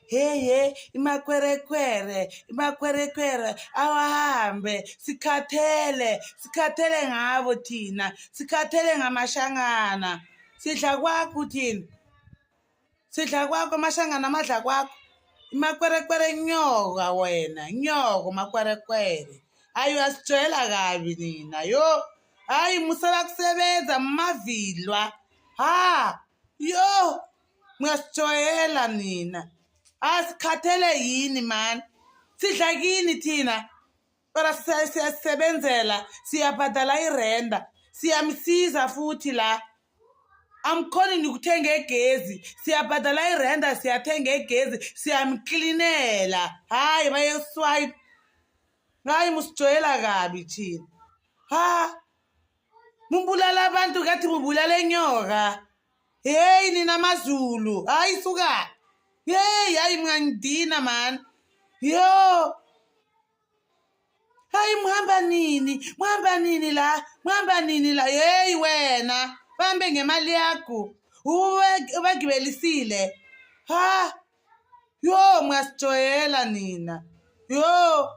Hey hey, imakwerekwere, imakwerekwere, awahambe, sikhathele, sikhathele ngabo thina, sikhathele ngamashangana. Sidla kwakho thina. Sidla kwakho amashangana amadla kwakho. Imakwerekwere nyoka wena, nyoko makwerekwere. Hayi uyasijwayela kabi nina, yo. Hayi musela kusebenza mavilwa. Ha, yo. Ngiyasijwayela nina. Asikhathele yini man? Sidla kini thina. Kodwa siyasebenzela, siyabhadala irenda, siyamsiza futhi la. Amkhoni nikuthenga egezi, siyabhadala irenda, siyathenga egezi, siyamklinela. Hayi bayeswipe. Hayi musijwayela kabi thina. Ha. Mubulala abantu kathi mubulala enyoka. Hey nina maZulu, hayi suka. Hey hayi mngangidina man. Yo. Hayi muhamba nini? Muhamba nini la? Muhamba nini la? Hey wena, bambe ngemali yakho. Ubagibelisile. Ha. Yo muyasijwayela nina. Yo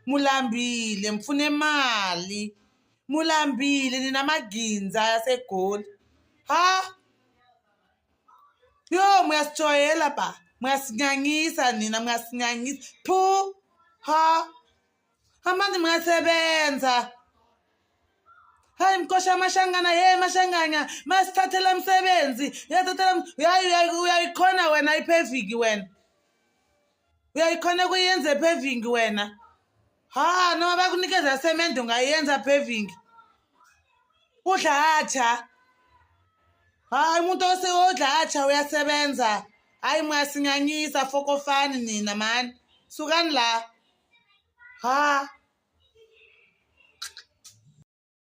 mulambile mfuna imali. Mulambile nina maginza yaseGoli. Ha? Yo muyasijwayela ba. Muyasinyanyisa nina muyasinyanyisa. Phu. Ha. Hambani muyasebenza. Hayi mkosha amashangana ye mashanganya masithathela umsebenzi uyathathela uyayikhona wena ipheviki wena uyayikhona kuyenza ephevingi wena ha noma bakunikeza semende ungayenza paving udla atsha hayi umuntu odla atsha uyasebenza hayi muyasinyanyisa fokofani nina mani sukani la ha.